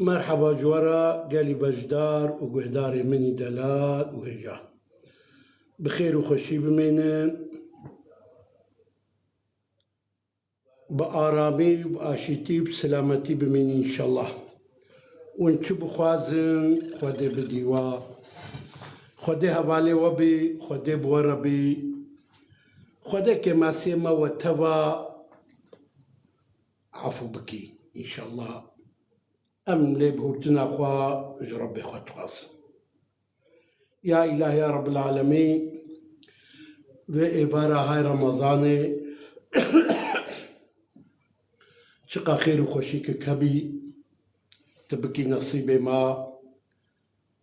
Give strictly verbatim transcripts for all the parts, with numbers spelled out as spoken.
Merheba ji we re gelî beşdar û guhdarê min î delal û hêja. Bi xêr û xweşî bimînin. Bi aramî û bi aşîtî û bi selametî bimînin înşallah. Hûn çi bixwazin, Xwedê bidî we. Xwedê hevalê we bî, Xwedê bi we re bî. Xwedê kêmasiyê me we teva efû bikî înşallah. Em lêbihûrtina xwe ji Rebbê xwe dixwazin. Ya Îlahî, ya Rebbil Alemîn, vê êvara hay Remezanê çiqa xêr û xweşîkek hebî, tu bikî nesîbê me,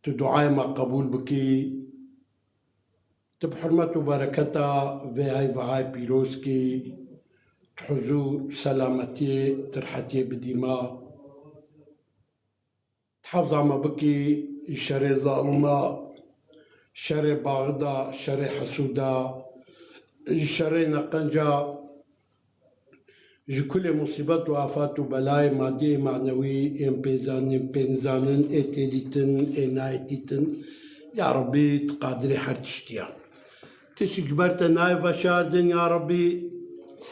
tu duayê me qebûl bikî. Tu bi hurmet û bereketa vê heyvahayê pîrozkî, tu huzûr, selametiyê, tu rihetiyê bidî me. Tu hefza me bikî ji şerê zalima, şerê baxida, şerê hesûda, ji şerê neqenca, ji kulê musîbet û afat û belayê madî ê manewî, ên pê zanin, ên pê nizanin, ê tê dîtin, ê nayê dîtin. Ya Rebbî, tu qadirê her tiştî ya. Tişik ji ber te nayê veşardin, ya Rebbî,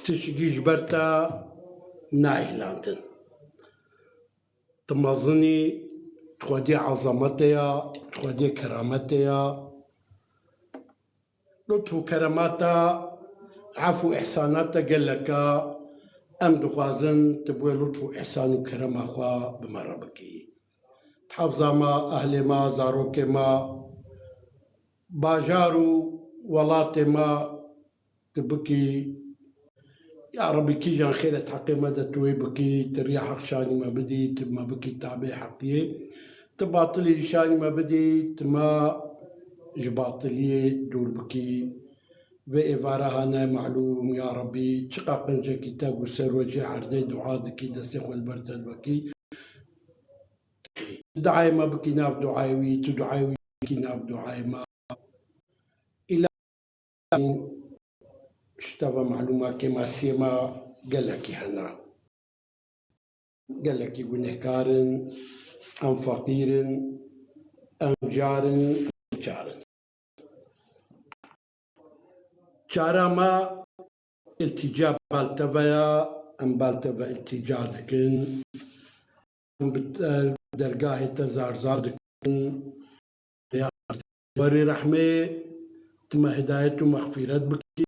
tişikî ji ber te nayê hilandin. Tu mezin î, tu xwediyê ezametê ya, tu xwediyê kerametê ya. Lutf û keremata, ef û îhsana te gelek e. Em dixwazin tu bi wê lutf û îhsan û kerema xwe bi me re bikî. Ti hefza me, ehlê me, zarokê me, bajar û welatê me tu bikî. Ya Rebî, kîjan xêret heqê me de tu wê bikî, tu riya heq şanî me bidî, tu me bikî tabê heqiyê. Tu batilî şanî me bidî, tu me ji batiliyê dûr bikî. Vê êvara hane malûm, ya Rebî, çiqa qencekî te ku ser wecê erdê dua dikî, destê xwe li ber te dibekî. Tu duayê me bikî nav duayê wî, tu duayê wî bikî nav duayê me. Îla Ji te ve malûm e, kêmasiyê me gelekî hene. Gelekî gunehkar in, em feqîr in, em car in, em biçar in. Çara me îltîca bal te ve ya, em bal te ve îltîca dikin. Em bi te, dergahê te zar zar dikin. Ya Berê rehmê, tu me hidayet û mexfîret bikî,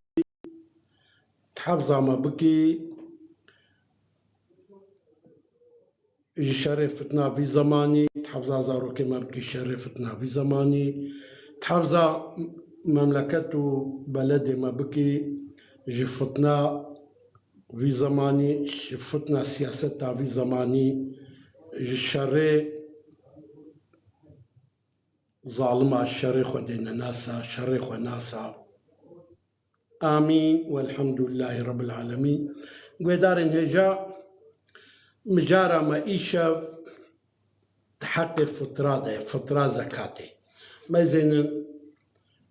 tu hefza me bikî ji şerê fitna vî zemanî, tu hefza zarokê me bikî şerê fitna vî zemanî, tu hefza memleket û beledê me bikî ji fitna vî zemanî, ji fitna siyaseta vî zemanî, ji şerê zalima, şerê Xwedê nenasa, şerê xwe nasa. Amîn. Welhamdulillahî Rabbil Alemîn. Guhdarên hêja, mijara me îşev di heqê fitra de ye, fitra zekatê. Mezênin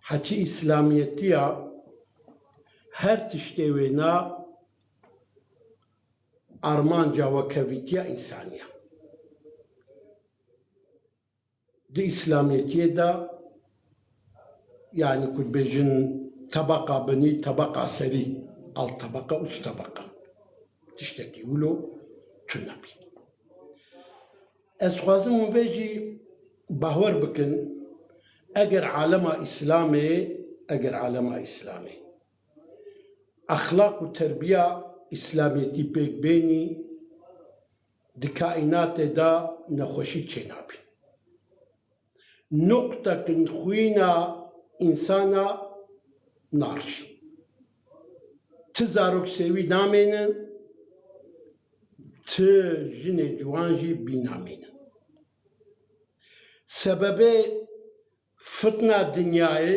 heçî îslamiyetiya her tiştê wêna armanca wekevîtiya însaniya. Di îslamiyetiyê de, yanî ku dibêjin tebeqa binî, tebeqa serî, alt tebeqa, üst tebeqa, tiştekî wilo tune bî. Ez dixwazim hûn vê jî bawer bikin, eger alema Îslamê, eger alema Îslamê exlaq û terbiya Îslamiyetî pêk bênî, di kaînatê de nexweşî çênabî. Nuqtekin xwîna însana narşî. Ti zarok sêwî namênin, ti jinê ciwan jî bî namênin. Sebebê fitna dinyayê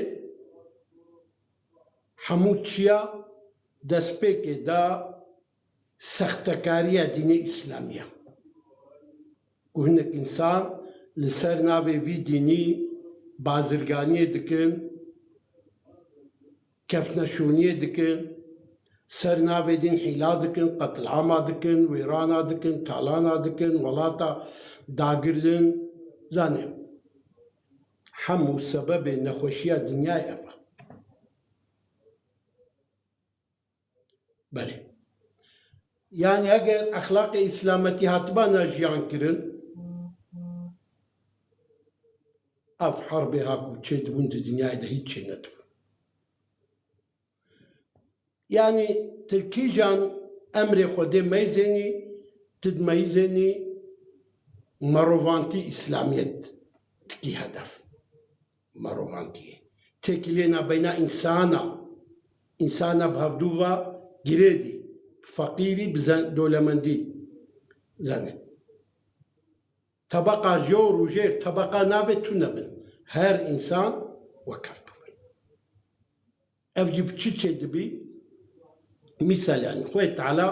hemû çiya destpêkê da sextekariya dînê îslamî ye. Ku hinek însan li ser navê vî dînî bazirganiyê dikin, kevneşûniyê dikin, Ser navê din hîla dikin, qetilama dikin, wêrana dikin, talana dikin, welata dagirdin. Zanê, hemû sebebê nexweşiya dinyayê ev e. Belê. Yani eger exlaqê îslametî hatibana jiyan kirin, ev herbê ha ku çêdibûn di dinyayê de hîç çênedibûn. Yani ti kîjan emrê Xwedê meyzênî, ti dimeyzênî merovantî îslamiyet dikî hedef. Merovantiyê. Têkiliyêna beyna însana, însana bi hevdû ve girêdî, bi feqîrî, bi zen-, dolemendî. Zanê. Tebeqa jor û jêr, tebeqa navê tune bin. Her însan wekhev tune. Ev jî bi çi çêdibî? Mîsal, yani, Xwedê Teala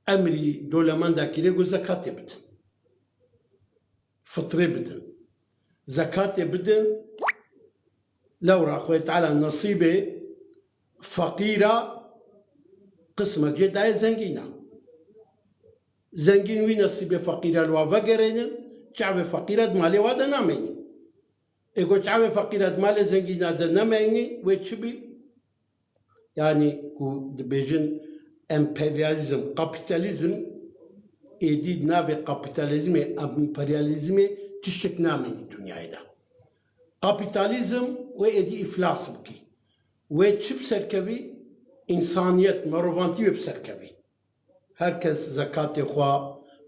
emrî dolemenda kirê ku zekatê bidin. Fitrê bidin. Zekatê bidin, lewra Xwedê Teala nesîbê feqîra qismek jê daye zengîna. Zengîn wî nesîbê feqîra li wa vegerênin, çavê feqîra di malê wa de namênî. Ê ku çavê feqîra di malê zengîna de nemeyînî, wê çi bî? Yani ku dibêjin emperyalîzm, kapîtalîzm, êdî di navê kapîtalîzmê, emperyalîzmê tiştek namênî dinyayê de. Kapîtalîzm wê êdî îflas bikî. Wê çi bi ser kevî? Însaniyet, merovantî wê bi ser kevî. Her kes zekatê xwe,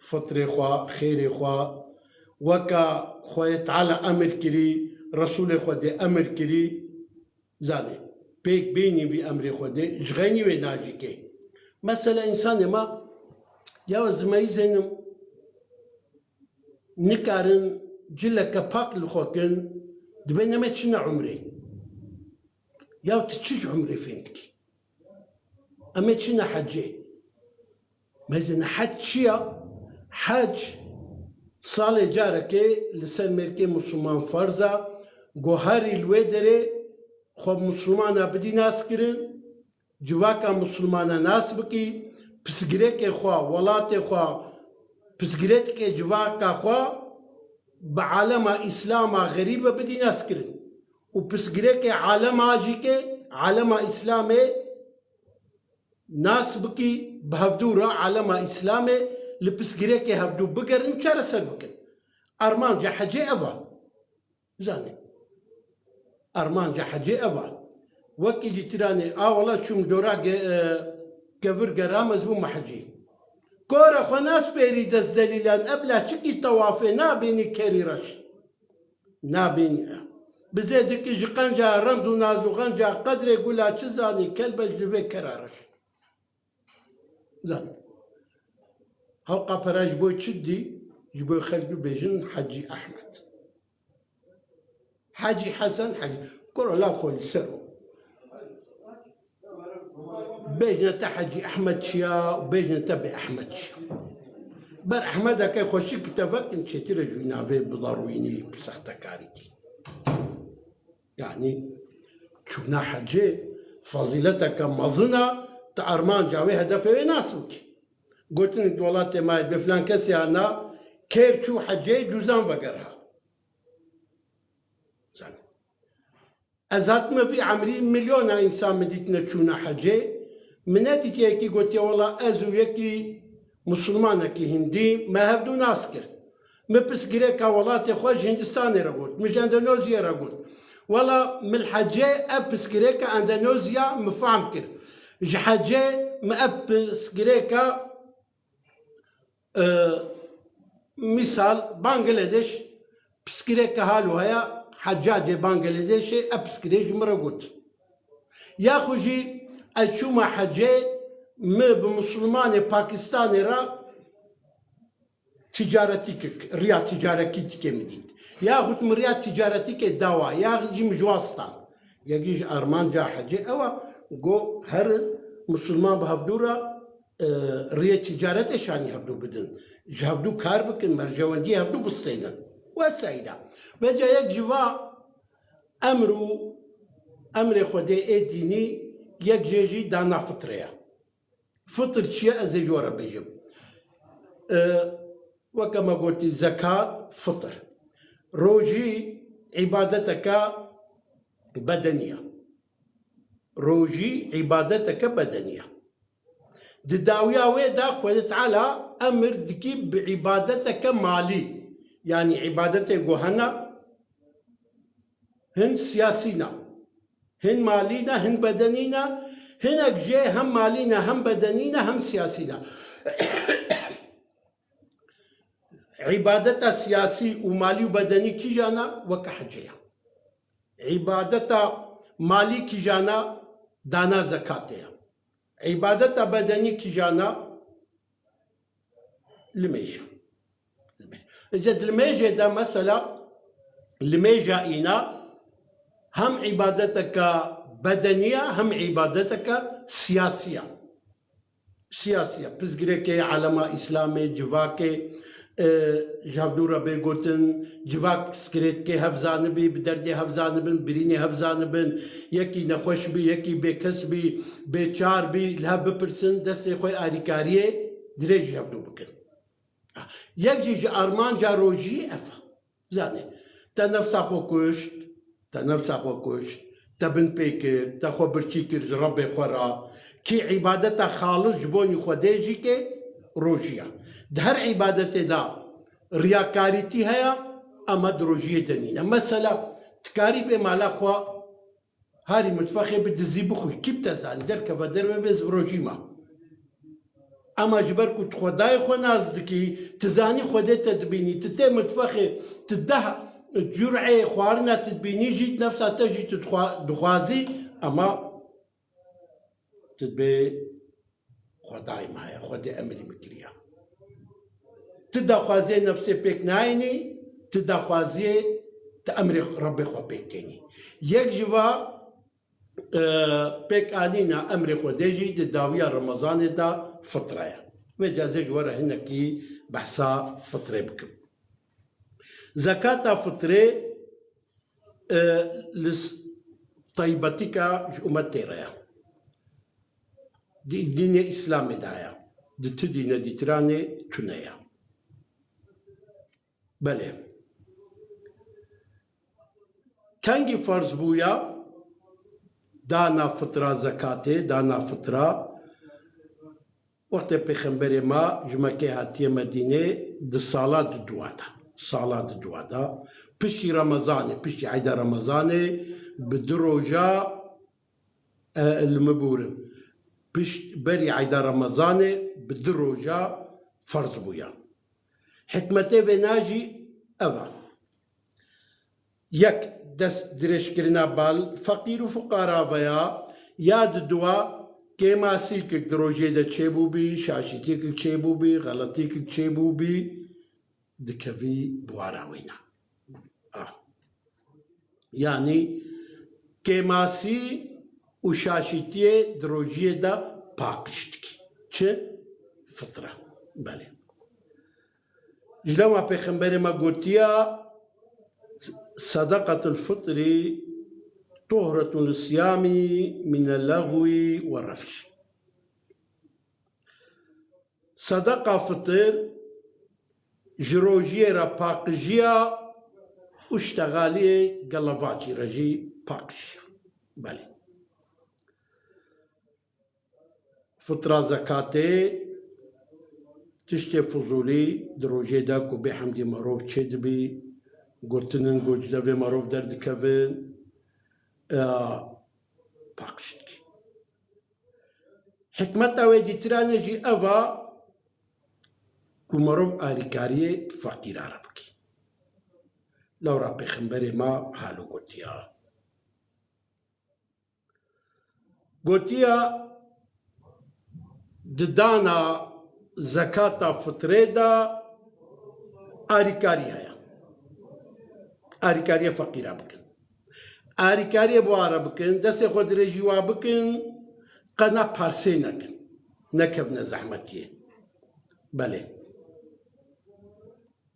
fitrê xwe, xêrê xwe, weka Xwedê Teala emir kirî, Resûlê Xwedê emir kirî, zanê, pêk bênî vî emrê Xwedê, ji xeynî wê nacîkê. Mesela însanê me, ya ez dimeyizênim, nikarin cileke pak li xwe kin, dibê em ê çine umrê. Ya tu çi ji umrê fêm dikî? Em ê çine hecê. Mezin hed çi ya? Hec salê carekê li ser mêrkê Misliman ferz e, ku herî li wê derê xwe Mislimana bidî naskirin, civaka Mislimana nas bikî, pisgirêkê xwe, welatê xwe, pisgirêkê civaka xwe bi alema Îslama xerîbe bidî naskirin. Û pisgirêkê alema jî ke alema Îslamê nas bikî, bi hevdû re alema Îslamê li pisgirêkê hevdû bigerin û çareser bikin. Armanca hecê ev e. Zanê. Armanca hecê ev e. Wekî dîtiranê, a wela çûm dora ge-, e, kevir geram ez bûme hecî. Kore xwe naspêrî dest delîlan, ev laçikî tewafê nabînî kerî reş. Nabînî. Bizê dikî ji qenca remz û naz û xenca qedrê gula çi zanî, kelbet ji vê kera reş. Zan. Hewqa pera ji bo çi dî? Ji bo xelk bibêjin Hecî Ehmed. Hecî Hesen, Hecî. Kuro law xwe li ser o. Bêjne te Hecî Ehmed çiya û bêjne te bê Ehmed çiya. Ber Ehmedeke xweşik bi te vekin çêtir e ji wî navê bi darwînî, bi sextekarî tî. Yanî çûna hecê fezîleteke mezin e, tu armanca wê hedefê wê nas bikî. Gotinê di welatê me yê bi filan kesê hana kêr çû hecê cûzan vegeriha. Zan. Ez hatime vî emrî milyona însan min dîtine çûne hecê. Min nedîtiye yekî gotiye wela ez û yekî Musulmanekî hindî me hevdû nas kir. Mi pirsgirêka welatê xwe ji Hindistanê re got, mi ji Endonezyayê re got. Wela mi li hecê ev pirsgirêka Endonezya mi fehm kir. Ji hecê mi ev pirsgirêka, e, mîsal Bangladeş pirsgirêka halo heye, hecacê Bangladêşê ev pirsgirêk ji min re got. Yaxu jî ez çûme hecê, mi bi Musulmanê Pakistanê re ticaretî kir, riya ticaretî dike min dît. Yaxut min riya ticaretî ke dawa, yaxut jî min ji wan stand. Yekî ji armanca hecê ew e, got herin Musulman bi hevdû re, e, riyê ticaretê şanî hevdû bidin. Ji hevdû kar bikin, mercewendiyê hevdû bistênin. Wesayîla. Veca yek ji va emr û emrê Xwedê ê dînî Yek jê jî dana fitrê ye. Fitir çi ye? Ez ê ji we re bêjim. E, weke me gotî, zekat, fitir. Rojî îbadeteke bedenî ye. Rojî îbadeteke bedenî ye. Di dawiya wê de Xwedê Teala emir dikî bi îbadeteke malî. Yanî îbadetê ku hene, hin siyasî ne, hin malî ne, hin bedenî ne, hinek jê hem malî ne, hem bedenî ne, hem siyasî ne. Îbadeta siyasî û malî û bedenî kîjan e? Weke hecê ye. Îbadeta malî kîjan e? Dana zekatê ye. Îbadeta bedenî kîjan e? Limêj e. Limêj. Îca di limêjê de mesela limêja îna hem îbadeteke bedenî ye, hem îbadeteke siyasî ye. Siyasî ye. Pirsgirêkê alema Îslamê, civakê, e, ji hevdû re bê gotin, civak pirsgirêkê hev zanibî, bi derdê hev zanibin, birînê hev zanibin, yekî nexweş bî, yekî bêkes bî, bêçar bî, li hev bipirsin, destê xwe alîkariyê dirêj ji hevdû bikin. Yek jî ji armanca rojî ev e. Zanî, te nefsa xwe kuşt, te nefsa xwe kuşt, te bin pê kir, te xwe birçî kir ji Rebbê xwe re, kî îbadeta xalis ji bonî Xwedê jî ke rojî ye. Di her îbadetê de riyakarîtî heye, ema di rojiyê de nîne. Mesela, tu karî bê mala xwe, harî mitfexê bi dizî bixwî, kî bi te zanî, derkeve derve bê, ez bi rojî me. Ema ji ber ku tu Xwedayê xwe nas dikî, tu zanî Xwedê te dibînî, tu tê mitfexê, tu deh cureyê xwarina tu dibînî jî, nefsa te jî tu dixwa-, dixwazî, ema tu dibê Xwedayê me heye, Xwedê emrî min kiriye. Tu daxwaziyê nefsê pêk nayînî, tu daxwaziyê tu emrê Rebbê xwe pêk tênî. Yek ji va, e, pêk anîna emrê Xwedê jî di dawiya Remezanê de fitre ye. Vêca ez ê ji we re hinekî behsa fitrê bikim. Zekata fitrê, e, li s-, taybetîka ji umetê re ye. Di dînê Îslamê de ye. Di ti dîne dîtiranê tune ye. Belê. Kengî ferz bûya dana fitra zekatê, dana fitra, wextê Pêxemberê me ji Mekkê hatiye Medînê, di sala di dua de, sala di dua de, piştî Remezanê, piştî eyda Remezanê bi du roja, e, li min bûrin, pişt berî eyda Remezanê bi du roja ferz bûya. Hikmetê vêna jî ev e. Yek, dest dirêjkirina bal feqîr û fuqara ve ya, ya di dua kêmasîkek di rojê de çêbûbî, şaşîtiyekek çêbûbî, xeletiyekek çêbûbî, dikevî buwara wêna. Ah. Yanî kêmasî û şaşîtiyê di rojiyê de paqij dikî. Çi? Fitra. Belê. Ji lema Pêxemberê me gotiya, "Sadaqatul fitrî tuhretun lis-siyamî minel lagwi we rrefş." Sedeqa fitir ji rojiyê re paqijiya û ştexaliyê gelevacî re jî paqijiya. Belê. Fitra zekatê tiştê fizûlî di rojê de ku bê hemdî merov çêdibî, gotin in ku ji devê merov derdikevin, e, paqij dikî. Hikmeta wê dîtirane jî ev a ku merov alîkariyê feqîra re bikî. Lewra Pêxemberê me halo gotiya. Gotiya, di dana zekata fitrê de alîkarî heye. Alîkariyê feqîra bikin. Alîkariyê bi wa re bikin, destê xwe dirêjî wa bikin, qe ne parsê nekin. Nekevne zehmetiyê. Belê.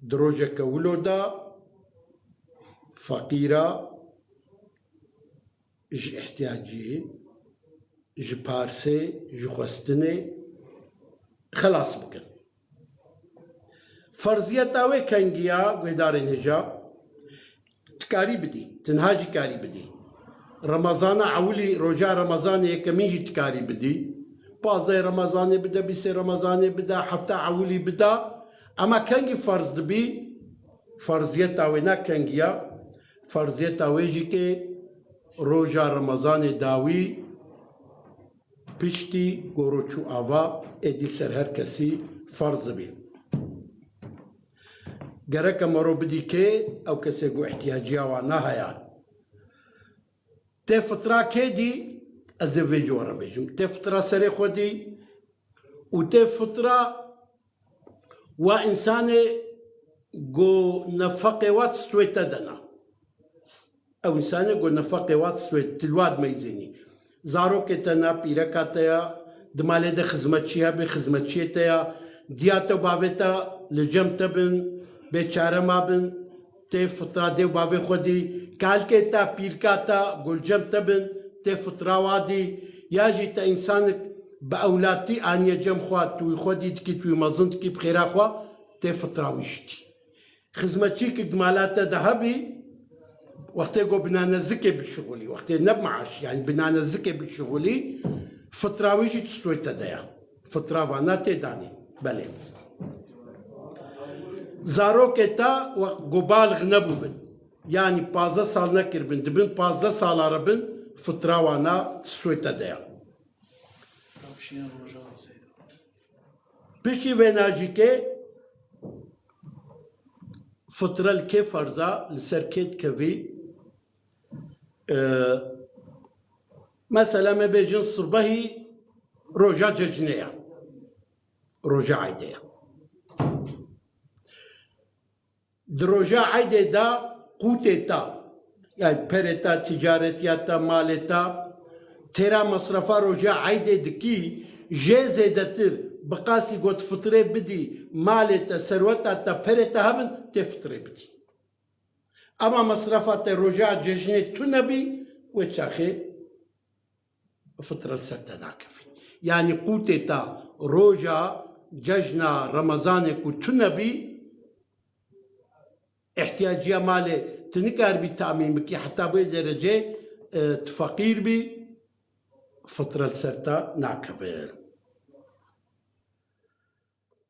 Di rojeke wilo de feqîra ji ihtiyaciyê ji parsê, ji xwestinê xelas bikin. Ferziyeta wê kengiya guhdarên hêja dikarî bidî, tenha jî karî bidî. Remezana ewilî, roja Remezanê yekemîn jî dikarî bidî. Pazdeh Remezanê bide, bîstê Remezanê bide, hefta ewilî bida. Ema kengî ferz dibî, ferziyeta wê ne kengiya, ferziyeta wê jî ke roja Remezanê dawî piştî goro çû ava êdî ser her kesî ferz dibî. Gereke mero bidî kê, ew kesê ku ihtiyaciya wana heye. Tê fitra kê dî, ez ê vê cû re bêjim. Tê fitra serê xwe dî û tê fitra wa însanê ku nefeqê wa tistwê te dena. Ew însanê ku nefeqê wa tistwê tilwad meyzênî. Zarokê te na pîreka te ya, di malê de xizmetçî hebî, xizmetçiyê te ya, diya te û bavê te li cem te bin, bê çare mabin, tê fitra dê û bavê xwe dî, kalkê te, pîrka te, ku li cem te bin, tê fitra wa dî, ya jî te însanik bi ewlatî aniye cem xwe, tu wî xwe dî dikî, tu wî mezin dikî, bi xêra xwe, tê fitra wî jî dî. Xizmetçîkek di mala te de hebî, wextê ku bi nanezikê bişixulî, wextê ne bi maaş, yanî bi nanezikê bişixulî, fitra wî jî tistwê te de ye. Fitra vana tê danî. Belê. Zarokê te we ku balix nebûbin, yanî pazdeh sal nekiribin, di bin pazdeh sala re bin, fitra wana tistwê te de ye. Piştî vêna jî ke fitra li kê ferz a, li ser kê dikevî? E, mesela me bêjin sibehî roja cejnê ye, roja eydê ye. Di roja eydê de qûtê te, yanî perê te, ticaretiya te, malê te, têra mesrefa roja eydê dikî, jê zêdetir bi qasî got fitrê bidî malê te, serweta te, perê te hebin, tê fitrê bidî. Ema mesrefa te roja cejnê tune bî, wê çaxê fitra li ser te nakevin. Yanî qûtê te roja cejna Remezanê ku tune bî, ihtiyaciya malê tu nikaribî tamîn bikî, heta bê derecê, e, tu feqîr bî, fitra li ser te nakeve.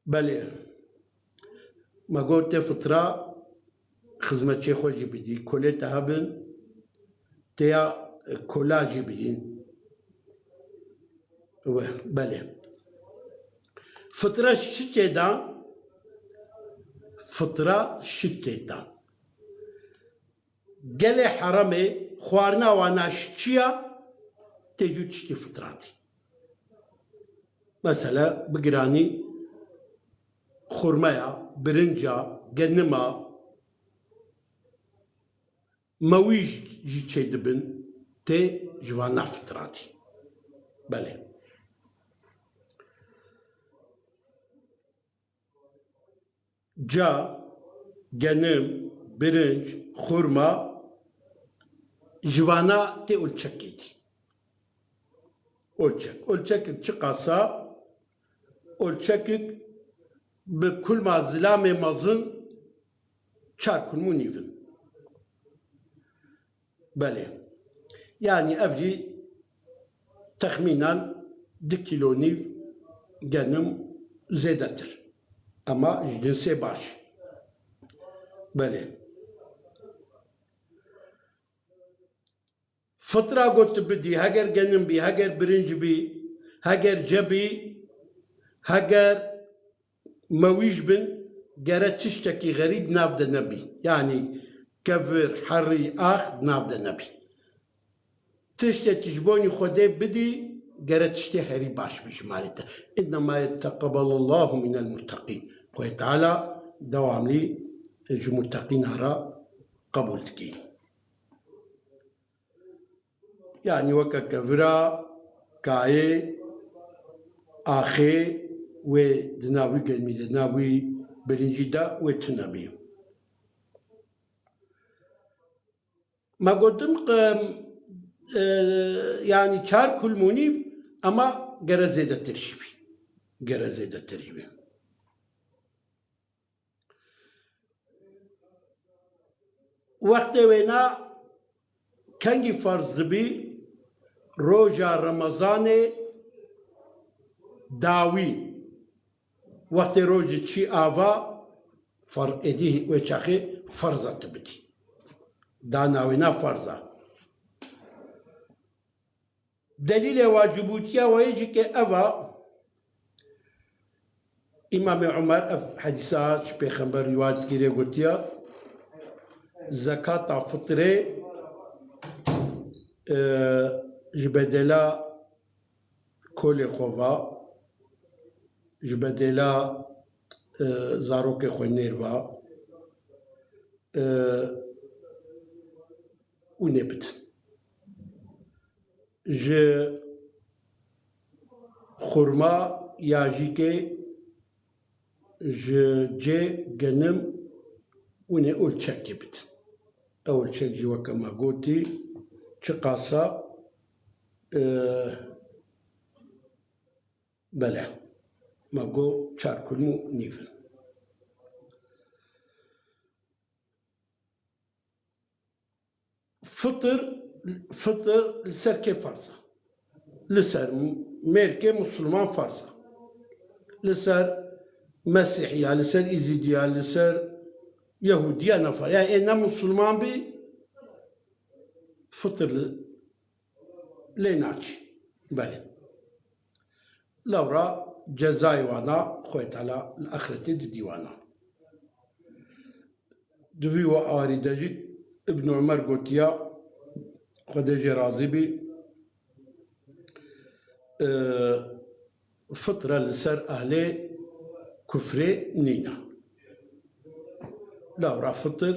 Belê. Me got tê fitra xizmetçê xwe jî bidî, kolê te hebin, têya, e, kola jî bidîn. We, belê. Fitra şitê dan, fitra şitê dan. Gelê heramê xwarina wana şitçiya tê jû tiştê fitratî. Mesela bi giranî xurmeya, birinca, genima, mewîj jî çêdibin, tê ji van nafitiratî. Belê. Ca, genim, birinc, xurma, ji vana tê olçekê dî. Olçek. Olçekek çiqasa? Olçekek bi kulma zilamê mezin çar kulm û nîv in. Belê. Yanî ev jî texmînan du kîlo nîv genim zêdetir. Ema ji cinsê baş. Belê. Fitra got tu bidî, heger genim bî, heger birinc bî, heger ce bî, heger mewîj bin, gere tiştekî xerîb nav de nebî. Yanî kevir, herî, ax nav de nebî. Tiştê tu ji bonî Xwedê bidî, gere tiştê herî baş bi ji malê te. Innema yetteqebbelallahu minel mutteqîn. Xwedê Teala dewamlî ji mutteqîna re qebûl dikî. Yanî weke kevira, kayê, axê, wê di nav wî genmî de, di nav wî birincî de wê tune bî. Me gotin qe, e, yanî çar kulm û nîv Ama gere zêdetir jî bî. Gere zêdetir jî bî. Wextê wêna kengî ferz dibî? Roja Remezanê dawî. Wextê rojê çî ava, fer-, êdî wê çaxê ferza tu bidî. Dana wêna ferza. Delîlê wacibûtiya wê jî ke ev a, Îmamê Umer ev hedîsa ji Pêxember rîwayet dikirê gotiya, zekata fitrê, e, ji bedela kolê xwe va, ji bedela, e, zarokê xwe nêr va, e, û nê bidin. Ji xurma ya jî ke ji cê genim û nê olçekê bidin. Ew olçek jî weke me gotî, çiqasa, e, bele, me got çar kulm û nîv in. Fitir, fitir li ser kê ferz e? Li ser mêrkê Musulman ferz e. Li ser Mesîhiya, li ser Îzîdiya, li ser Yehudiya ne ferz. Yani ê ne Musulman bî, fitir li, lê naçî. Belê. Lewra cezayê wana Xwedê Teala li axretê didî wana. Di vî warî de jî Ibn Umer gotiya, Xwedê jê razî bî, e, fitre li ser ehlê kufrê nîne. Lewra fitir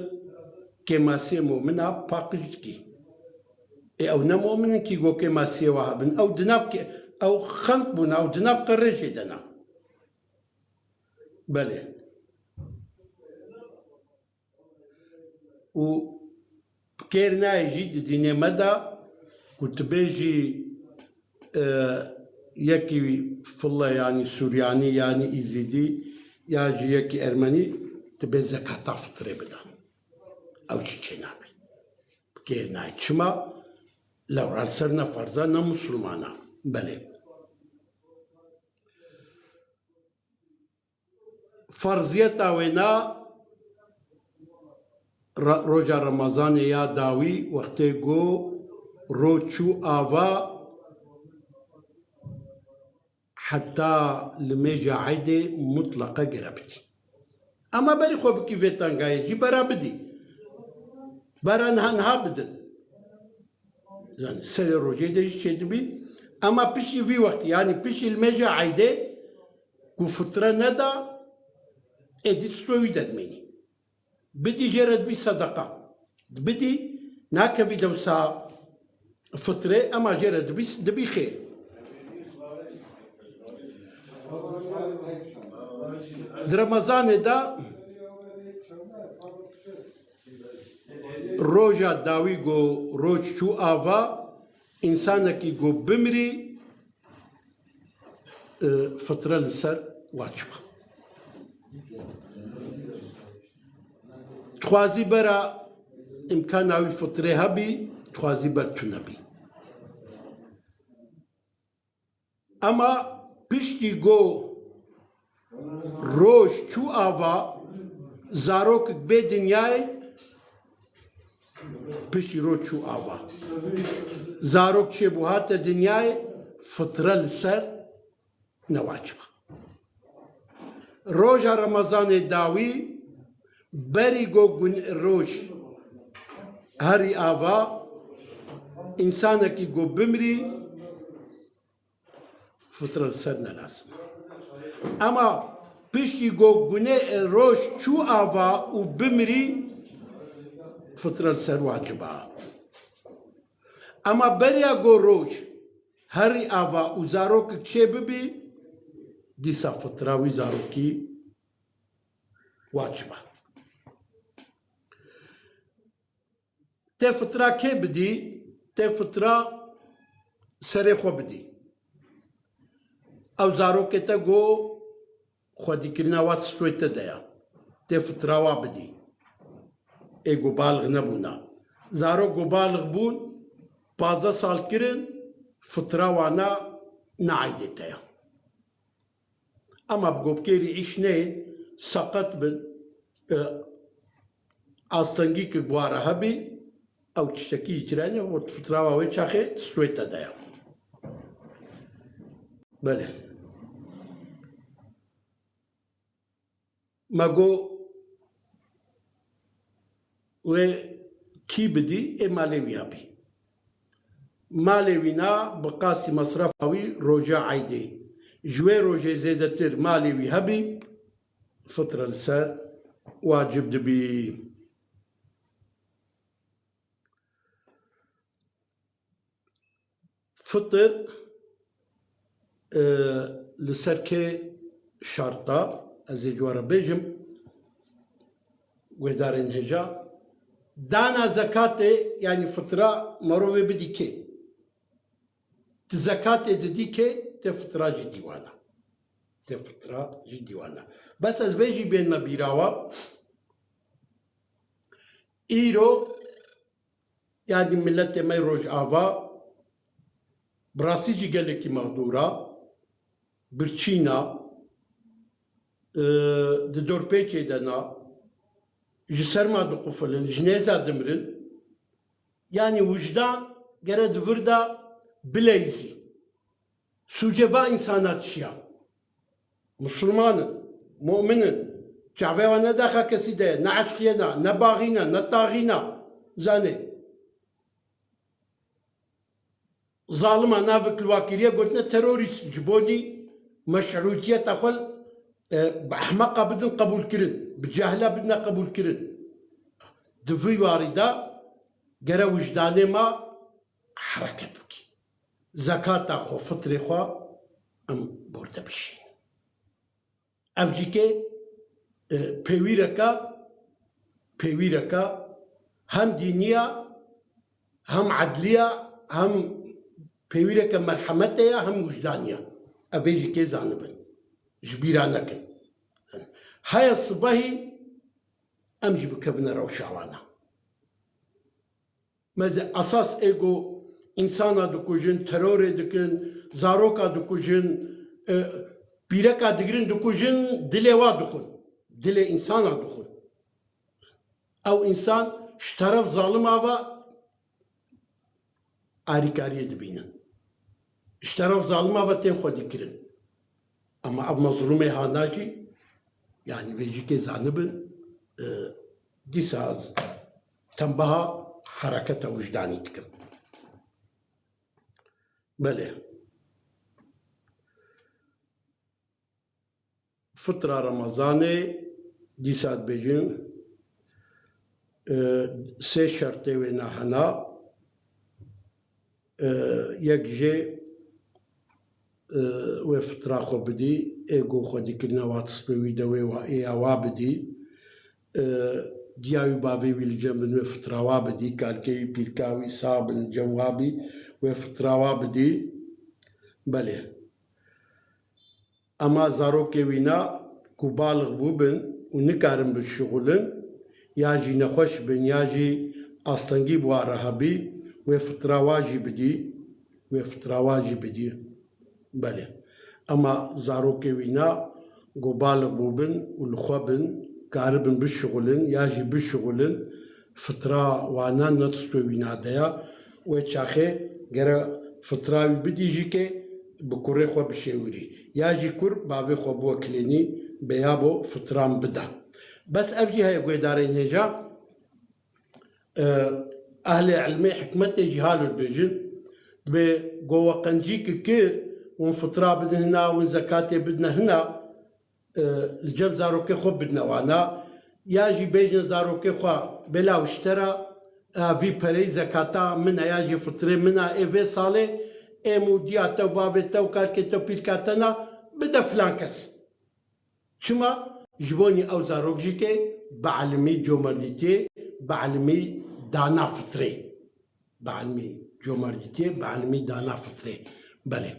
kêmasiyê mumina paqij dikî. Ê ew ne mumin in kî go kêmasiyê wa hebin. Ew di nav kê-, ew xelq bûne, ew di nav qerê jê de ne. Belê. Û bi kêr nayê jî di dînê me de ku tu bêjî, e, yekî fille, yanî Suryanî, yanî Îzîdî, ya jî yekî Ermenî, tu bê zekata fitrê bide. Ew jî çênabî. Bi kêr nayê. Çima? Lewra li ser ne ferz e, ne Musulman e. Belê. Ferziyeta wêna, ra-, roja Remezanê ya dawî, wextê ku roj çû ava, heta limêja eydê mutleqa gere bidî. Ama berî xwe bikî vê tengayê jî bera bidî. Bera niha niha bidin. Yani serê rojê de jî çêdibî. Ama piştî vî wextî, yani piştî limêja eydê ku fitre neda, êdî tu wî de dimînî. Bidî jê re dibî sedeqa. Bidî, nakevî dewsa fitrê, ema jê re dibî, dibî xêr. Di Remezanê de roja dawî ku roj çû ava, însanekî ku bimirî, e, fitre li ser wacib e. Dixwazî bera îmkana wî fitrê hebî, dixwazî ber tune bî. Ema piştî ku roj çû ava, zarokek bê dinyayê, piştî roj çû ava, zarok çêbû hate dinyayê, fitre li ser ne wacib e. Roja Remezanê dawî, berî ku gun-, roj herî ava, însanekî ku bimirî, fitre li ser ne lazim e. Ema piştî ku gunê roj çû ava û bimirî, fitre li ser wacib e. Ema beriya ku roj herî ava û zarokek çê bibî, dîsa fitra wî zarokî wacib e. Tê fitra kê bidî? Tê fitra serê xwe bidî. Ew zarokê te go xwedîkirina wa stûyê te de ya. Tê fitra wa bidî. Ê go balix nebûna. Zarok go balix bûn, pazdeh sal kirin, fitra wana ne eydê te ya. Ema bi go bi kêrî îş neyên, seqet bin, e, astengî ki bi wa re hebî, ew tiştekî îtîrayne û fitra wa wê çaxê stûyê te de ya. Belê. Me go wê kî bidî, ê malê wî hebî. Malê wî na bi qasî mesrefa wî roja eydê. Ji wê rojê zêdetir malê wî hebî, fitra li ser wacib dibî. Fitir, e, li ser kê şarta, ez ê ji we re bêjim, guhdarên hêja, dana zekatê, yanî fitra, merov ê bidî kê? Tu zekatê didî kê, tê fitra jî dîwana. Tê fitra jî dîwana. Bes ez vê jî bên me bîra wa. Îro, yanî miletê me Rojava, bi rastî jî gelekî mexdûr a, birçîn a, e, di dorpêçê de na, ji serma diqufilin, ji nêza dimirin. Yanî wijdan gere di vir de bileyzî. Sûcê va însana çi ya? Misilman in, mumin in. Çavê wan ne daxa kesî de ye, ne eşqiyena, ne baxîna, ne taxîna. Zanê. Zalima navik li wa kiriye, gotine terorîst, ji bonî meşrûtiyeta xwe, e, bi ehmeqa bidin qebûlkirin, bi cahila bidine qebûlkirin. Di vî warî de gere wijdanê me hereket bikî. Zekata xwe, fitrê xwe em borde bişînin. Ev jî ke, e, pêwîreke, pêwîreke hem dînî ya, hem edlî ya, hem pêwîreke merhemetê ya, hem wijdanî ya. Ev ê jî kê zanibin. Ji bîra nekin. Heye sibehî em jî bikevine rewşa wan a. Meze esas ê go însana dikujin, terorê dikin, zaroka dikujin, e, pîreka digirin dikujin, dilê wa dixwin. Dilê însana dixwin. Ew însan ji teref zalima ve arîkariyê dibînin. Ji teref zalima ve tên xwedîkirin. Ama ev mezlûmê hana jî, yanî vê jî kê zanibin, e, dîsa ez tembaha hereketa wijdanî dikim. Belê. Fitra Remezanê, dîsa dibêjin, e, sê şertê wê na hena, e, yek jê, e, wê fitra xwe bidî, ê go xwedîkirina wa tispê wî de wê wa, ê ya wa bidî, e, diya wî bavê wî li cem bin wê fitra wa bidî, kalkê wî pîlka wî sax bin li cem wa bî, wê fitra wa bidî. Belê. Ema zarokê wîna ku balix bûbin û nikarin bişixulin, ya jî nexweş bin, ya jî astengî bi wa re hebî, wê fitra wa jî bidî, wê fitra wa jî bidî. Belê. Ema zarokê wîna ku balix bûbin û li xwe bin, karibin bişixulin, ya jî bişixulin, fitra wana ne tispê wîna de ya. Wê çaxê gere fitra wî bidî jî ke bi kurê xwe bişêwirî. Ya jî kur bavê xwe biwekilênî, bê ya bo fitran bida. Bes ev jî heye guhdarên hêja, e, ehlê ilmê hikmetê jî halo dibêjin. Dibê go we qencî ki kir, hûn fitra bidin hina, hûn zekatê bidine hina, e, li cem zarokê xwe bidine wana, ya jî bêjine zarokê xwe bêla wiştera, e, vî pereyî zekata min e ya jî fitrê min e, ê vê salê ê mûdiya te û bavê te û karkê te û pîrka te na bide filan kes. Çima? Ji bonî ew zarok jî ke bi elimî comerdîtiyê, bi elimî dana fitrê. Bi elimî comerdîtiyê, bi elimî dana fitrê. Belê.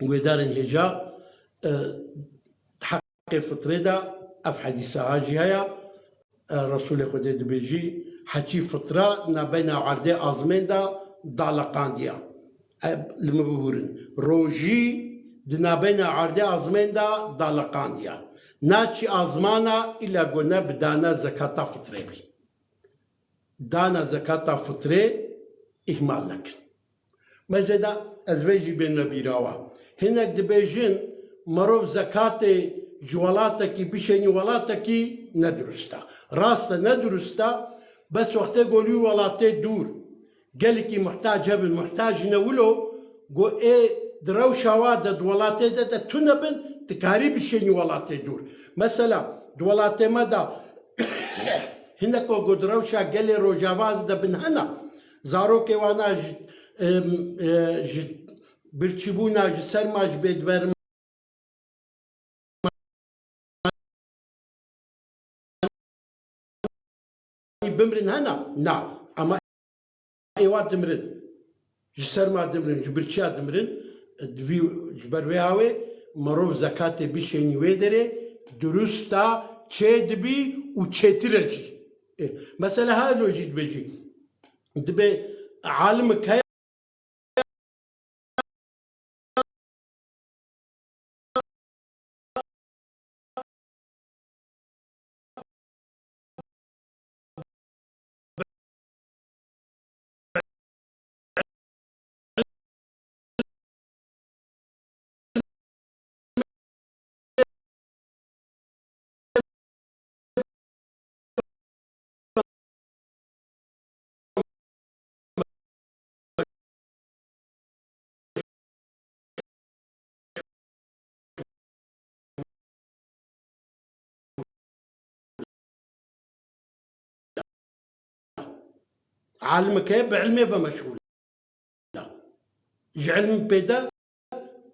guhdarên hêja, e, heqê fitrê de ev hedîsa ha jî heye. E, Resûlê Xwedê dibêjî, heçî fitra nabeyna erdê azmên de daliqandiya. E, li min bibûrin. Rojî di nabeyna erdê azmên de daliqandiya. Naçî azmana îla ku ne bi dana zekata fitrê bî. Dana zekata fitrê îhmal nekin. Mesela ez vê jî bênime bîra we. Hinek dibêjin, mirov zekatê ji welatekî bişênî welatekî ne dirust e. Rast e, ne dirust e, bes wextê ku li wî welatê dûr gelekî muhtac hebin, muhtac ne wilo, ku ê di rewşa wa de di welatê de, de tune bin, dikarî bişênî welatê dûr. Mesela, di welatê me de hineko ku di rewşa gelê Rojava de bin hene, zarokê wana ji, em, e, ji birçîbûna, ji serma, ji bêdiberma bimrin hene? Na. Ama êwa dimrin. Ji serma dimrin, ji birçiya dimrin, divî ji ber wê hawê mirov zekatê bişênî wê derê, dirust e, çê dibî û çêtir e jî. E, mesela her rojî dibêjî. Dibê alimik heye, Alimeke bi ilmê ve meşgûl e. Ji ilm pê de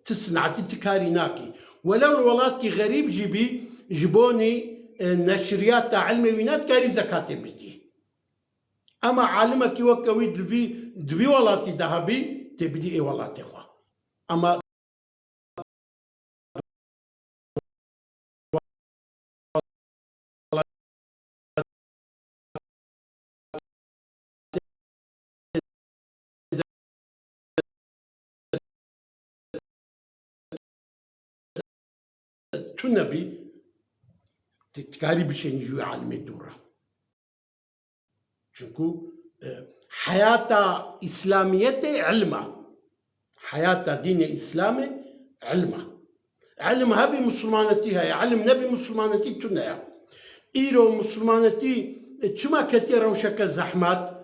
ti sinatî, ti karî nakî. Welew li welatkî xerîb jî bî, ji bonî, e, neşriyata ilmê wî ne dikarî zekatê bidî. Ema alimekî weke wî di vî, di vî welatî de hebî, tê bidî ê welatê xwe. Ema tune bî, ti-, tikarî bişênî ji wî alimê dûr e. Çunku, e, heyata îslamiyetê ilm e. Heyata dînê îslamê ilm e. Ilm hebî misilmanetî heye, ilm nebî misilmanetî tune ye. Îro misilmanetî, e, çima ketiye rewşeke zehmet?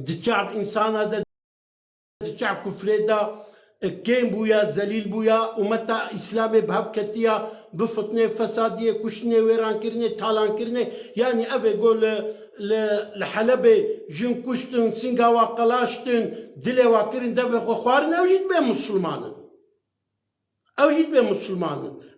Di çav însana de, di çav kufrê de, e, kêm bûya, zelîl bûya, umeta Îslamê bi hev ketiya, bi fitnê, fesadiyê, kuştinê, wêrankirinê, talankirinê, yanî ev ê go li, li, li Helebê jin kuştin, singa wa qelaştin, dilê wa kirin, devê xwe xwarin, ew jî dibe misilman in. Ew jî dibe misilman in.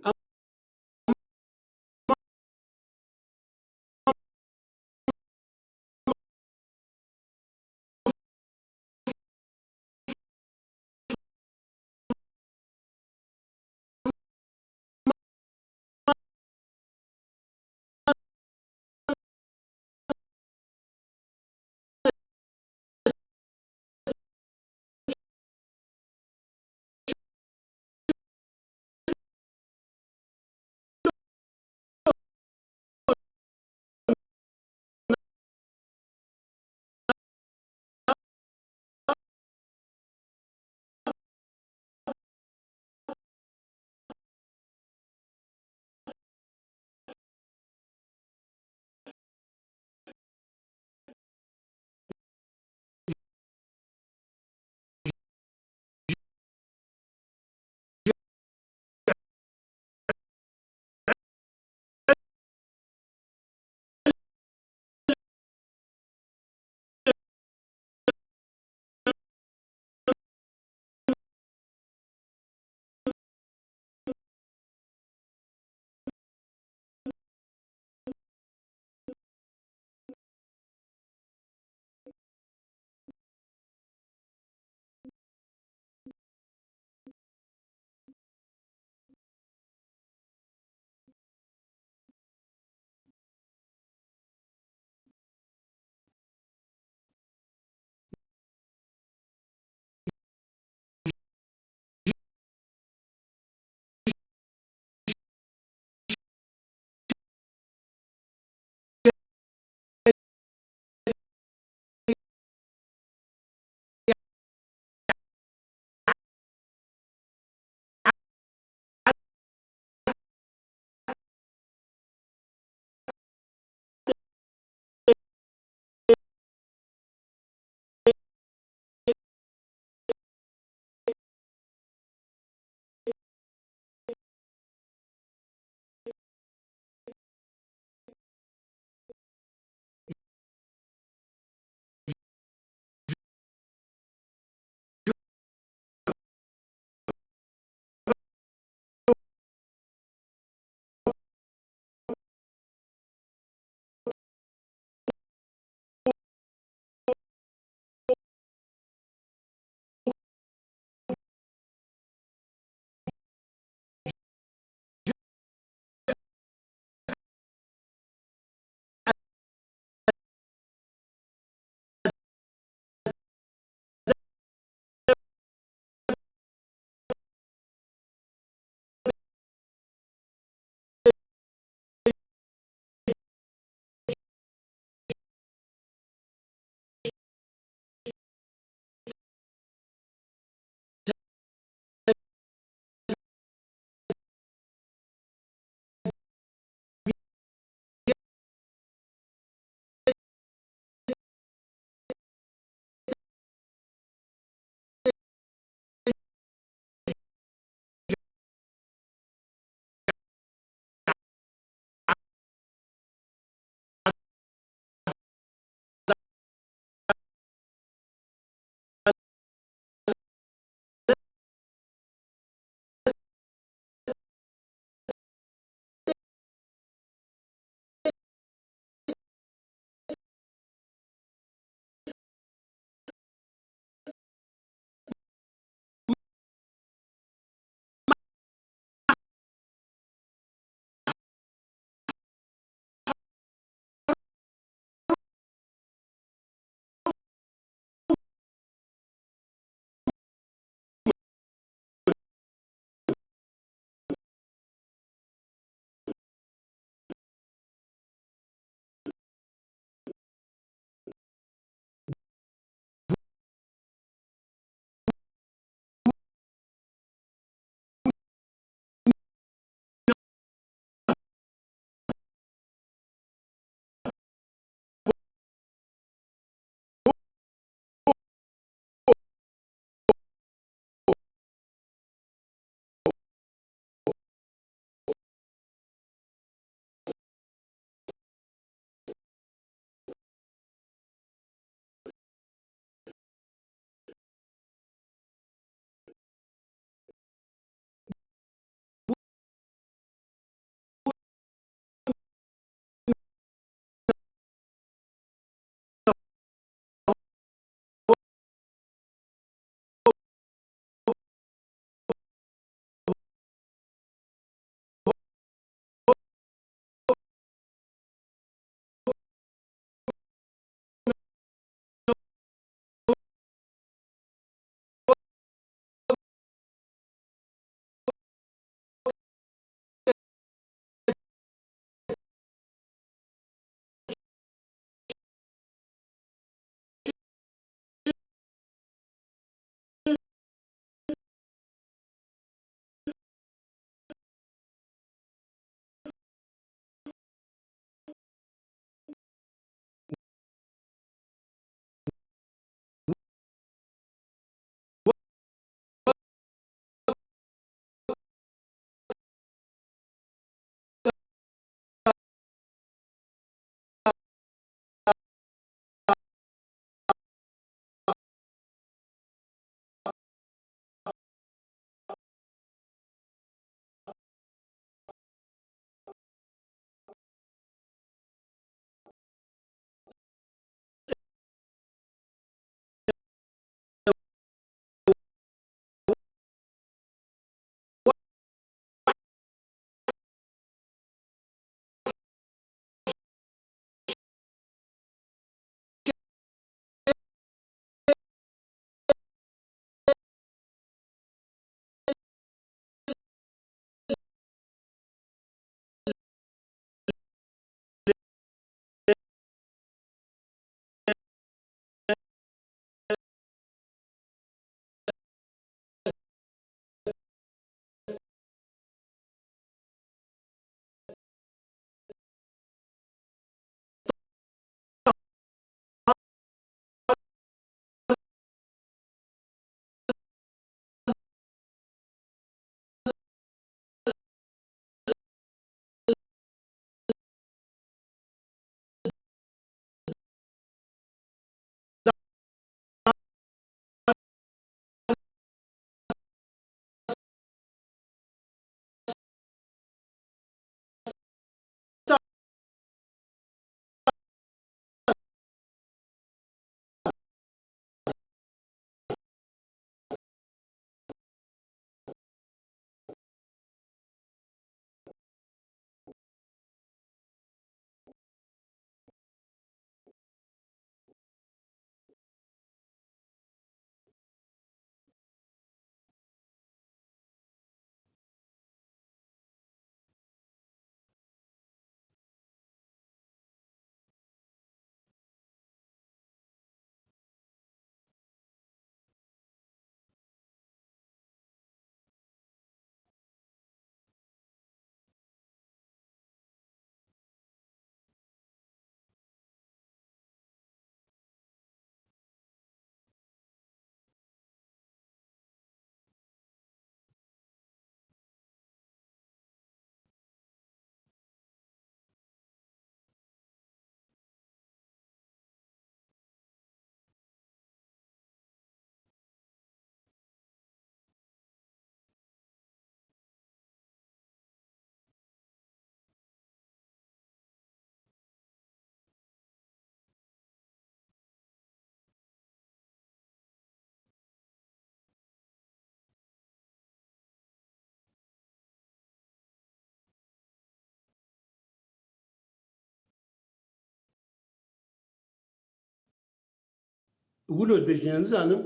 Wilo dibêjin, nizanim,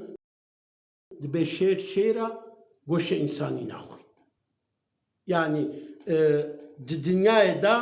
dibe şêr şêra, goşe însanî naxwe. Yanî, e, di dinyayê de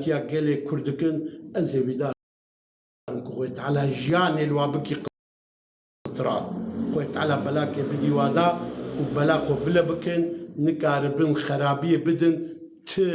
Tiya gelê Kurd dikin, ez hêvîdar im ku Xwedê Teala jiyanê li wa bikî qitran. Xwedê Teala belakê bidî wa da ku bela xwe bile bikin, nikaribin xerabiyê bidin, ti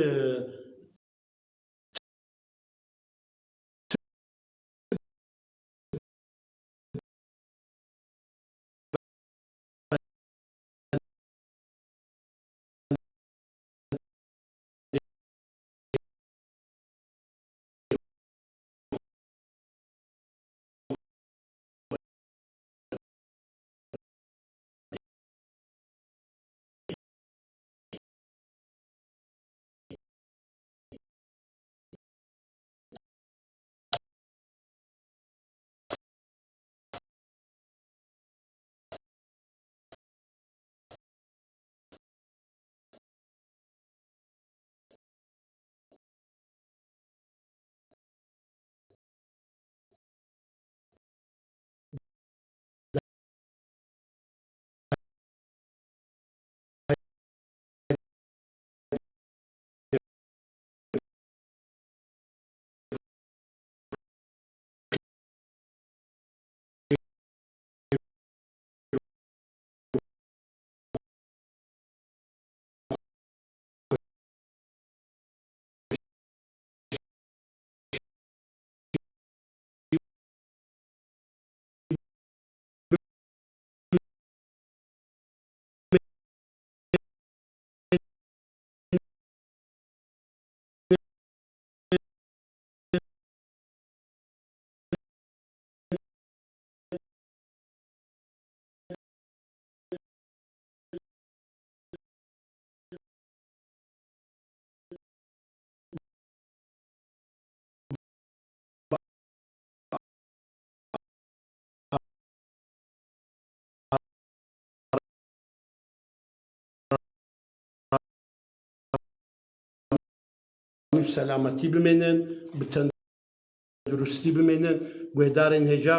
Selametî bimênin, bi tenduristî bimênin. Guhdarên hêja,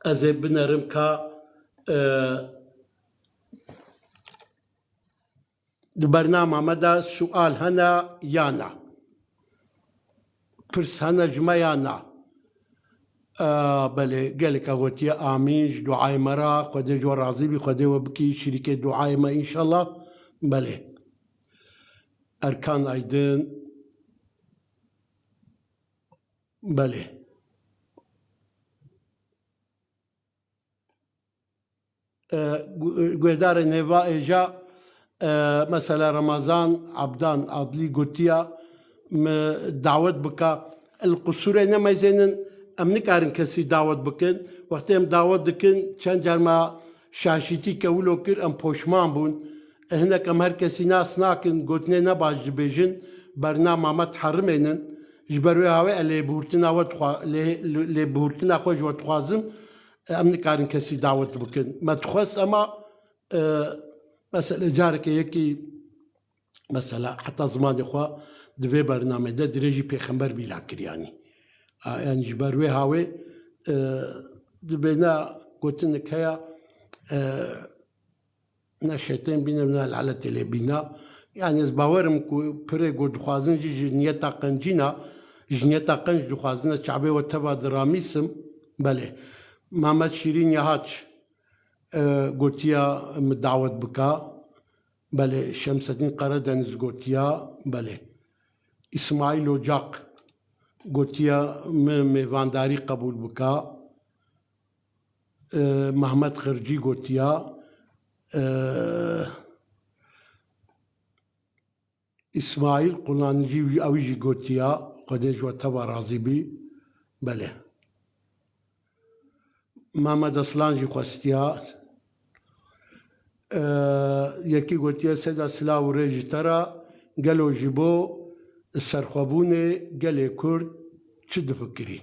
ez ê binerim ka, e, di bernama me de sual hene ya na? Pirs hene ji me ya na? A, belê, gelek e gotiye amîn, ji duayê me re, Xwedê ji we razî bî, Xwedê we bikî şirîkê duayê me înşallah. Belê. Erkan Aydin. Belê. E, gu-, guhdarên hêva êja, e, mesela Remezan Abdan Adlî gotiya, me dawet bika. Li qusûrê nemeyzênin, em nikarin kesî dawet bikin. Wextê em dawet dikin, çend car me şaşîtî ke wilo kir, em poşman bûn. E, hinek em her kesî nas nakin, gotinê ne baş dibêjin, bernama me diherimênin. Ji ber wê hawê e lêbihurtina we dixwa-, lê-, lê-, lêbihurtina xwe ji we dixwazim. Em nikarin kesî dawet bikin. Me dixwest ema, e, mesela careke yekî, mesela heta zimanê xwe di vê bernamê de dirê jî pêxember bîla kir yanî. A, yanî ji ber wê hawê, e, dibê ne gotinek heye, e, ne şeytên bîne, ne lanetê lê bîna. Yanî ez bawer im ku pirê ku dixwazin jî ji niyeta qencîna, ji niyeta qenc dixwazin, ez çavê we teva diramîsim. Belê. Mehmet Şîrîn Yahaç, e, gotiya min dawet bika. Belê. Şemsedîn Karadeniz gotiya. Belê. Îsmaîl Ocak gotiya min mêvandarî qebûl bika. E, Mehmet Xircî gotiya. E, Îsmaîl Qulancî wî, ew jî gotiya, Xwedê ji we teva razî bî. Belê. Mehmet Aslan jî xwestiya. E, yekî gotiye, Seyda, silav û rê ji te re, gelo ji bo serxwebûnê gelê Kurd çi difikirî?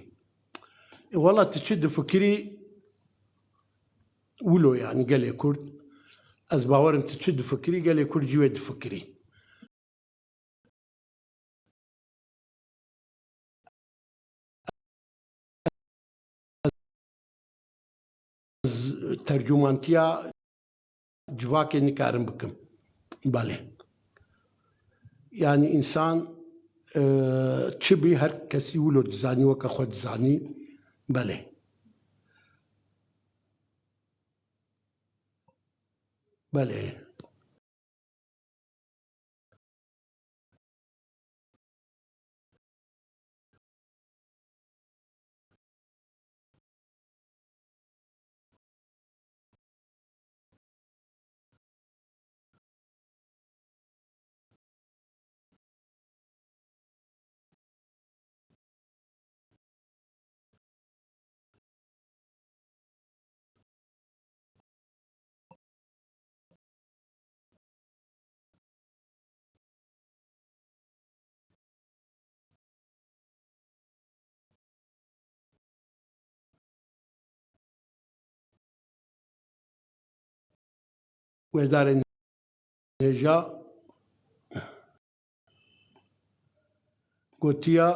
E, wela tu çi difikirî, wilo, yanî gelê Kurd, ez bawer im tu çi difikirî, gelê Kurd jî wê difikirî. Ez tercûmantiya civakê nikarim bikim. Belê. Yanî însan, e, çi bî, her kesî wilo dizanî, weke xwe dizanî. Belê. Belê. Guhdarên hêja, gotiya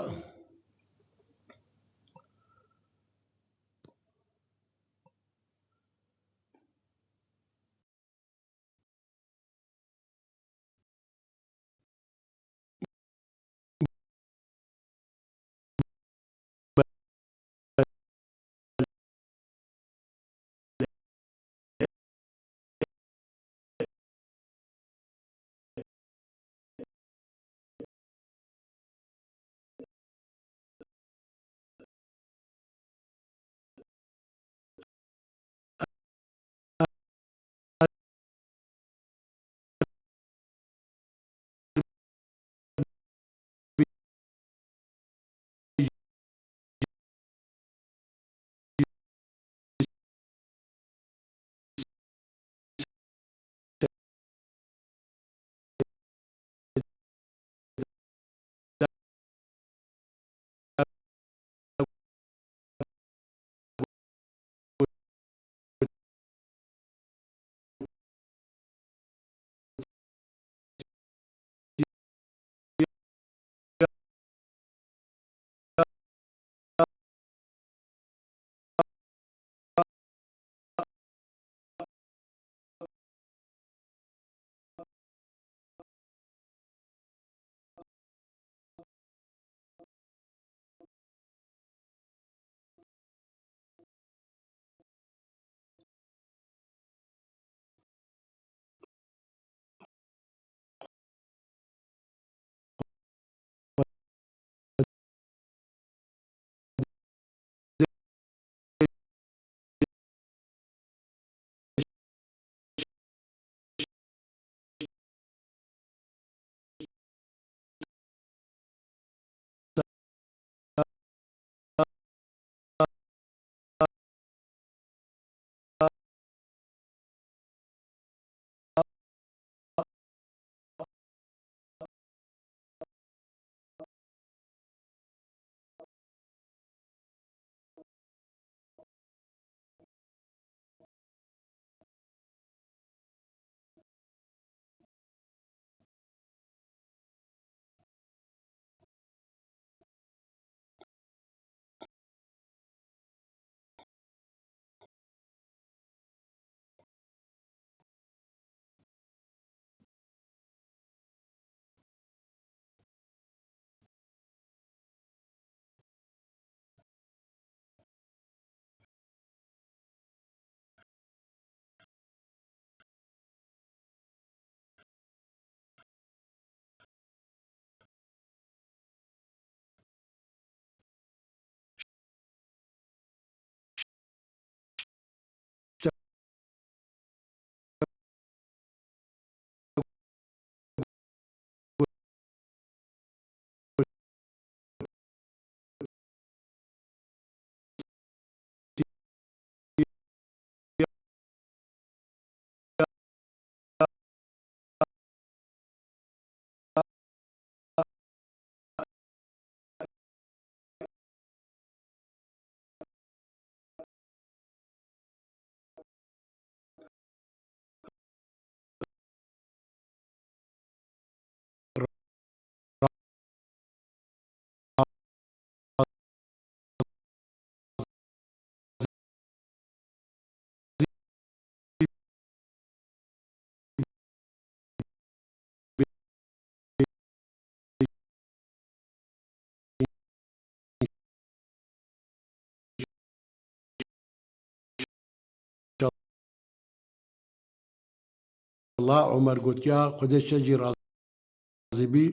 Abdullah Omer gotiya, Xwedê ji te jî razî bî.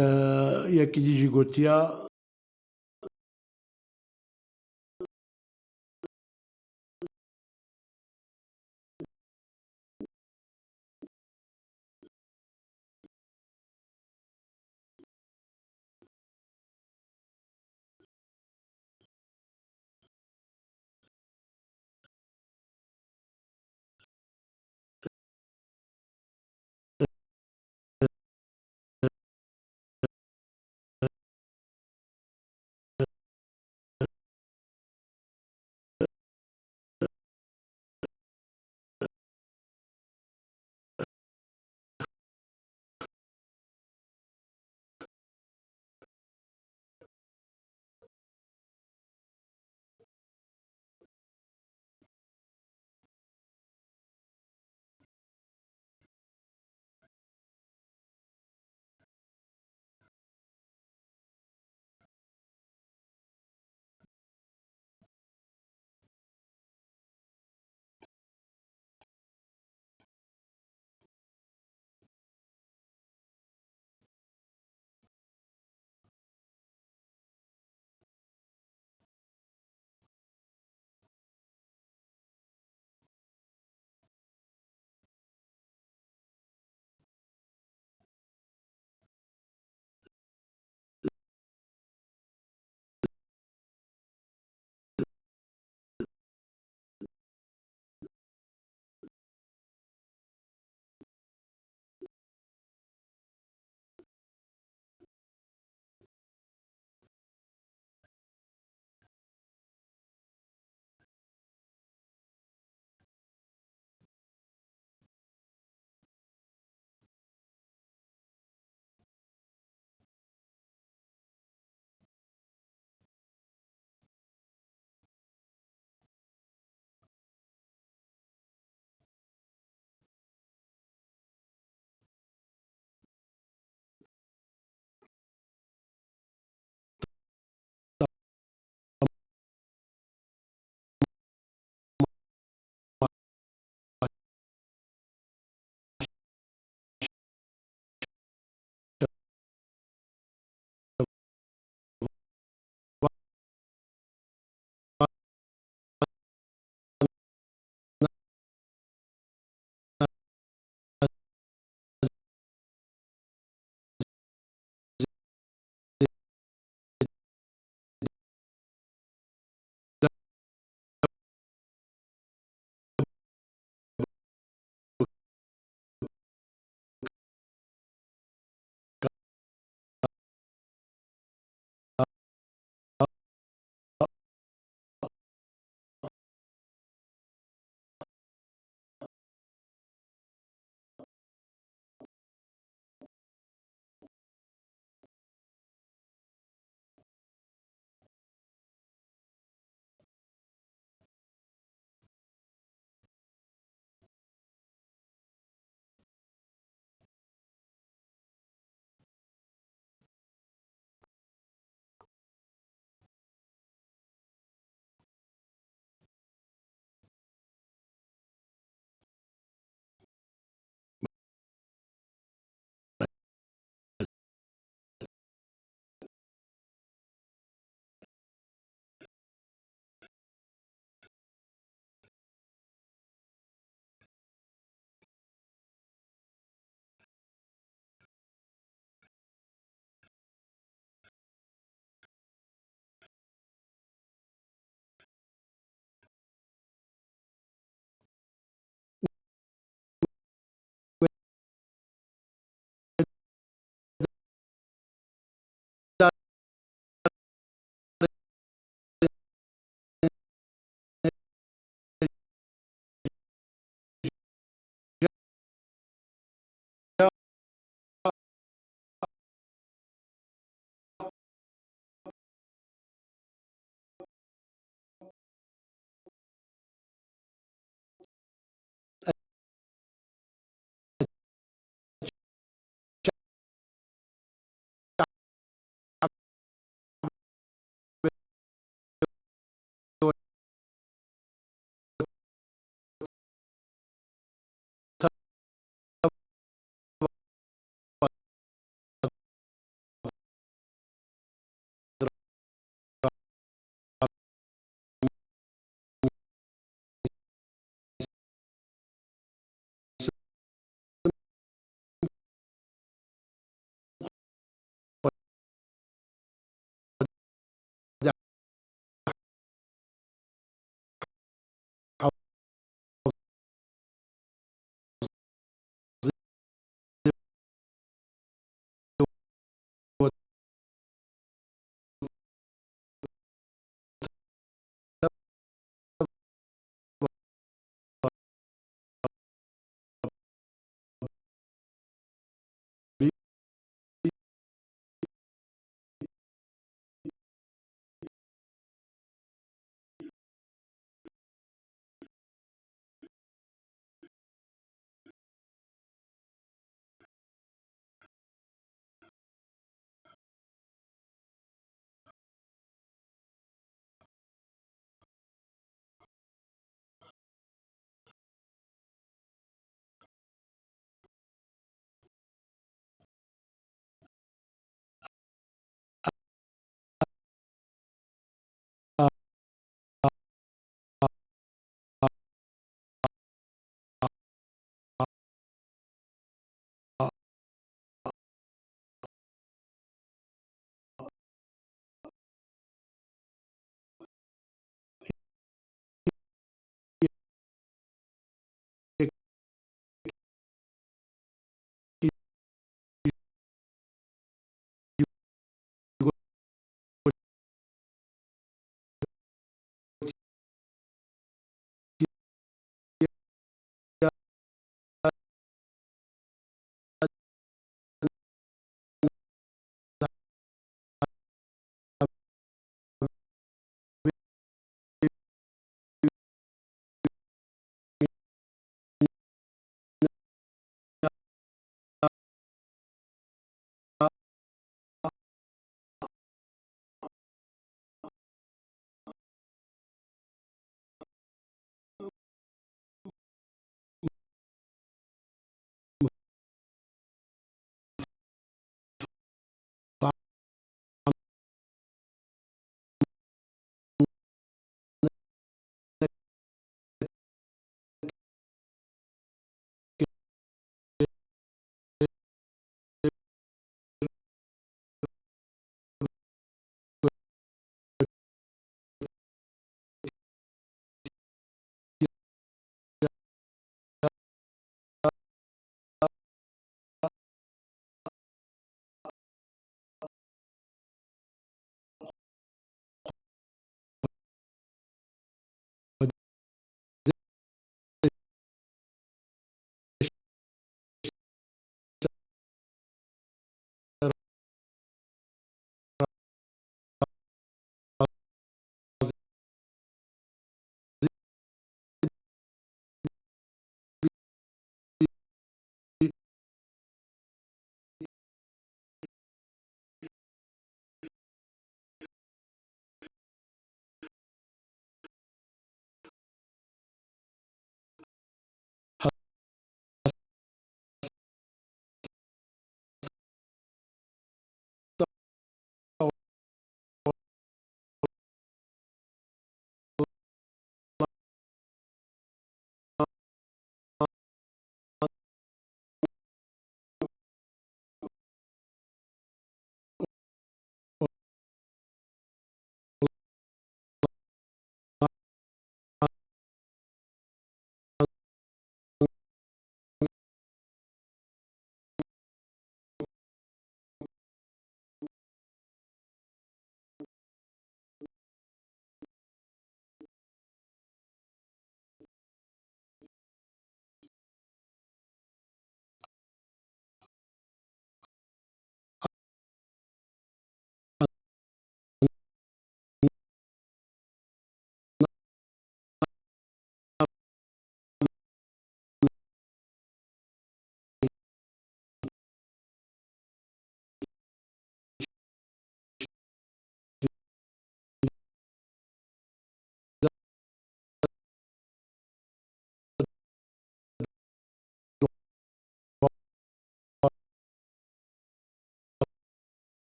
E, yekî dî jî gotiya,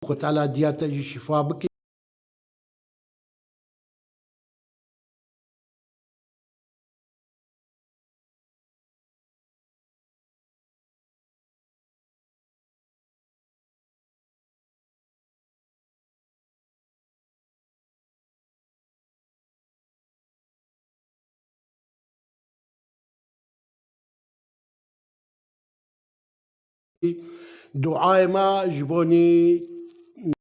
Xwe Teala diya te jî şîfa bike. Duayê me ji bonî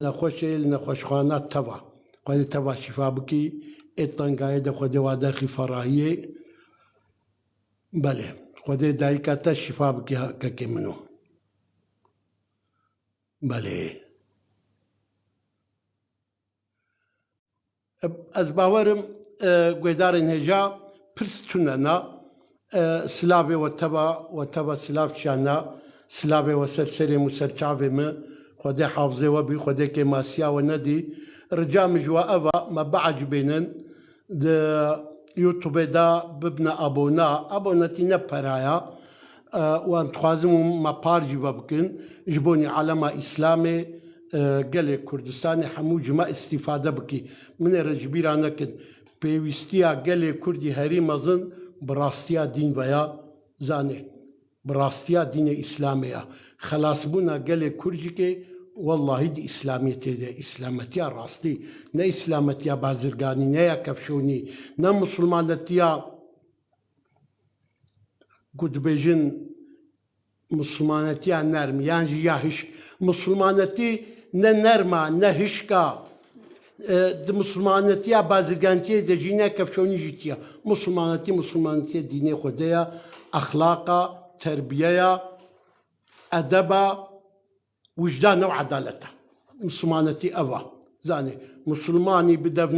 nexweşê li nexweşxana teva. Xwedê teva şîfa bikî, ê tengayê de Xwedê wa derxî ferahiyê. Belê, Xwedê dayika te şîfa bikî ha-, kekê min o. Belê. Ez bawerim, e, guhdarên hêja pirs tune na. E, silavê we teva, we teva silav çiyana, silavê we ser serê min û ser çavê min. Xwedê hafizê we bî, Xwedê kêmasiya we nedî. Rica min ji we ev a, me biecibênin. Di YouTube de bibne abona. Abonetî ne peraya. E, û em dixwazin û me par jî ve bikin. Ji bonî alema Îslamê, e, gelê Kurdistanê hemû ji me îstîfade bikî. Min ê re ji bîra nekin. Pêwîstiya gelê Kurdî herî mezin bi rastiya dîn ve ya, zanê. Bi rastiya dînê Îslamê ya. Xelasbûna gelê Kurcikê wellahî di Îslamiyetê de, Îslametiya rastî, ne Îslametiya bazirganî, ne ya kevşonî, ne misilmanetiya ku dibêjin misilmanetiya nerm yan jî ya hişk. Misilmanetî ne nerm a, ne hişk a. E, di misilmanetiya bazirgantiyê de jî ne kevşonî jî tiya. Misilmanetî, misilmanetiyê dînê Xwedê ya, exlaq a, terbiye ya, edeb a, wijdan û edalet a. Misilmanetî ev a. Zanê, misilmanî bi dev